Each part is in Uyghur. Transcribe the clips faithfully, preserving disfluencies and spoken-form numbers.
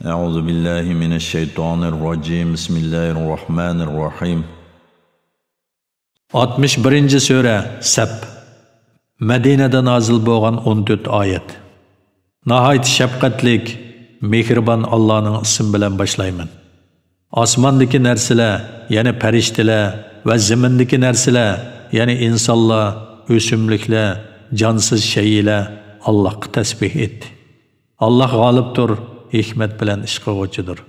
أعوذ بالله من الشيطان الرجيم. بسم الله الرحمن الرحيم. ئاتمىش بىرىنچى سۈرە، سەپ. مەدىنەدە نازىل بولغان ئون تۆت ئايەت. ناھايىتى شەپقەتلىك، مېھرىبان ئاللانىڭ ئىسمى بىلەن باشلايمەن. ئاسماندىكى نەرسىلەر، يەنى پەرىشتىلەر ۋە زېمىندىكى نەرسىلەر، يەنى ئىنسانلار، ئۆسۈملۈكلەر، جانسىز شەيئىلەر ئاللاھقا تەسبىھ ئېيتتى. ئاللاھ غالىبتۇر، ھېكمەت بىلەن ئىش قىلغۇچىدۇر.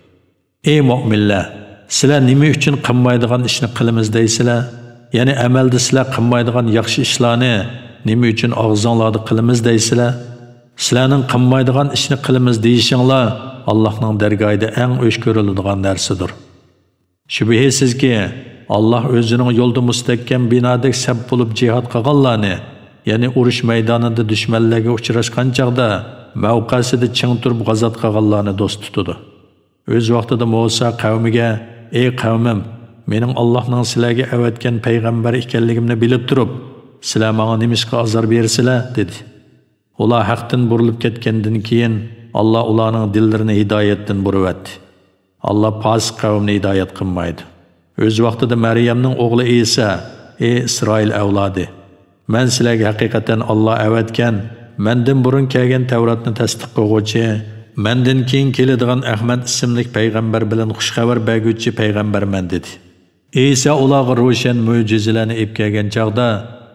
ئەي مۆمىنلەر! سىلەر نېمە ئۈچۈن قىلمايدىغان ئىشنى قىلىمىز دەيسىلەر؟ يەنى ئەمەلدە سىلەر قىلمايدىغان ياخشى ئىشلارنى نېمە ئۈچۈن ئاغزىڭلاردا قىلىمىز دەيسىلەر؟ سىلەرنىڭ قىلمايدىغان ئىشنى قىلىمىز دېيىشىڭلار ئاللاھنىڭ دەرگاھىدا ئەڭ ئۆچ كۆرۈلىدىغان نەرسىدۇر. شۈبھىسىزكى، ئاللاھ ئۆزىنىڭ يولىدا مۇستەھكەم بىنادەك سەپ بولۇپ جىھاد قىلغانلارنى، يەنى ئۇرۇش مەيدانىدا دۈشمەنلەرگە ئۇچراشقان چاغدا مەۋقەسىدە چىڭ تۇرۇپ غازات قىلغانلارنى دوست تۇتىدۇ. ئۆز ۋاقتىدا مۇسا قەۋمىگە، ئەي قەۋمىم، مېنىڭ ئاللاھنىڭ سىلەرگە ئەۋەتكەن پەيغەمبەر ئىكەنلىكىمنى بىلىپ تۇرۇپ، سىلەر ماڭا نېمىشقا ئازار بېرىسىلەر؟ دېدى. ئۇلار ھەقتىن بۇرۇلۇپ كەتكەندىن كېيىن، ئاللاھ ئۇلارنىڭ دىللىرىنى ھىدايەتتىن بۇرۇۋەتتى. ئاللاھ پاسىق قەۋمنى ھىدايەت قىلمايدۇ. ئۆز ۋاقتىدا مەريەمنىڭ ئوغلى ئىسا، ئەي ئىسرائىل ئەۋلادى! مەن سىلەرگە ھەقىقەتەن ئاللاھ ئەۋەتكەن، مەندىن بۇرۇن كەلگەن تەۋراتنى تەستىق قىلغۇچى، مەندىن كېيىن كېلىدىغان ئەھمەد ئىسىملىك پەيغەمبەر بىلەن خۇشخەۋەر بەرگۈچى پەيغەمبەرمەن، دېدى. ئىسا ئۇلارغا روشەن مۆجىزىلەرنى ئېلىپ كەلگەن چاغدا،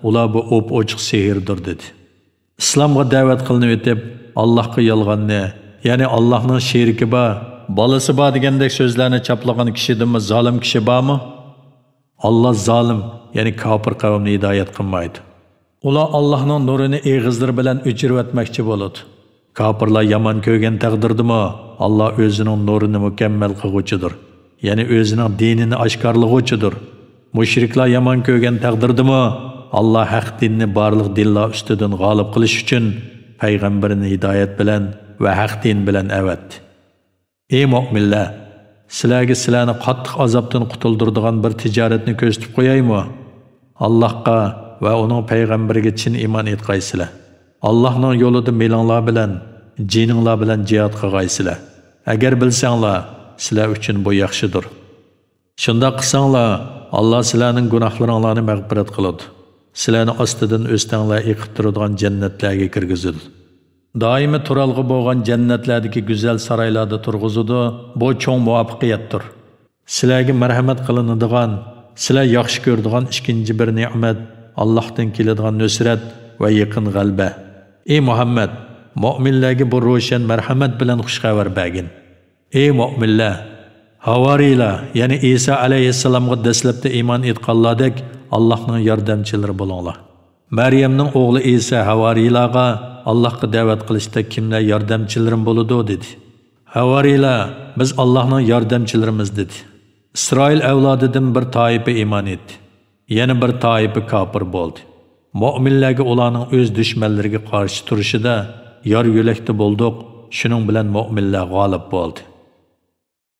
ئۇلار بۇ ئوپئوچۇق سېھىردۇر، دېدى. ئىسلامغا دەۋەت قىلىنىۋېتىپ، ئاللاھقا يالغاننى، يەنى ئاللاھنىڭ شېرىكى بار، بالىسى بار دېگەندەك سۆزلەرنى چاپلىغان كىشىدىنمۇ زالىم كىشى بارمۇ؟ ئاللاھ زالىم، يەنى كاپىر قەۋمنى ھىدايەت قىلمايدۇ. ئۇلار ئاللاھنىڭ نۇرىنى ئېغىزلىرى بىلەن ئۆچۈرۈۋەتمەكچى بولىدۇ. كاپىرلار يامان كۆرگەن تەقدىردىمۇ، ئاللاھ ئۆزىنىڭ نۇرىنى مۇكەممەل قىلغۇچىدۇر، يەنى ئۆزىنىڭ دىنىنى ئاشكارىلىغۇچىدۇر. مۇشرىكلار يامان كۆرگەن تەقدىردىمۇ، ئاللاھ ھەق دىننى بارلىق دىنلار ئۈستىدىن غالىب قىلىش ئۈچۈن پەيغەمبىرىنى ھىدايەت بىلەن ۋە ھەق دىن بىلەن ئەۋەتتى. ئەي مۆمىنلەر! سىلەرگە سىلەرنى قاتتىق ئازابتىن قۇتۇلدۇرىدىغان بىر تىجارەتنى كۆرسىتىپ قويايمۇ؟ ئاللاھقا ۋە ئۇنىڭ پەيغەمبىرىگە چىن ئىمان ئېيتقايسىلەر. ئاللاھنىڭ يولىدا مېلىڭلار بىلەن، جېنىڭلار بىلەن جىھاد قىلغايسىلەر. ئەگەر بىلسەڭلار، سىلەر ئۈچۈن بۇ ياخشىدۇر. شۇنداق قىلساڭلار، ئاللاھ سىلەرنىڭ گۇناھلىرىڭلارنى مەغپىرەت قىلىدۇ. سىلەرنى ئاستىدىن ئۆستەڭلەر ئېقىپ تۇرىدىغان جەننەتلەرگە كىرگۈزىدۇ. دائىمىي تۇرالغۇ بولغان جەننەتلەردىكى گۈزەل سارايلاردا تۇرغۇزىدۇ. بۇ چوڭ مۇۋەپپەقىيەتتۇر. سىلەرگە مەرھەمەت قىلىنىدىغان، سىلەر ياخشى كۆرىدىغان ئىككىنچى بىر نېمەت، ئاللاھتىن كېلىدىغان نۇسرەت ۋە يېقىن غەلىبە. ئەي مۇھەممەد! مۆمىنلەرگە بۇ روشەن مەرھەمەت بىلەن خۇشخەۋەر بەرگىن. ئەي مۆمىنلەر! ھاۋارىيلار، يەنى ئىسا ئەلەيھىسسالامغا دەسلەپتە ئىمان ئېيتقانلاردەك ئاللاھنىڭ ياردەمچىلىرى بولۇڭلار. مەريەمنىڭ ئوغلى ئىسا ھاۋارىيلارغا، ئاللاھقا دەۋەت قىلىشتا كىملەر ياردەمچىلىرىم بولىدۇ؟ دېدى. ھاۋارىيلار، بىز ئاللاھنىڭ ياردەمچىلىرىمىز، دېدى. ئىسرائىل ئەۋلادىدىن بىر تائىپە ئىمان ئېيتتى. يەنە بىر تائىپە كاپىر بولدى. مۆمىنلەرگە ئۇلارنىڭ ئۆز دۈشمەنلىرىگە قارشى تۇرۇشىدا يار يۆلەكتە بولدۇق، شۇنىڭ بىلەن مۆمىنلەر غالىب بولدى.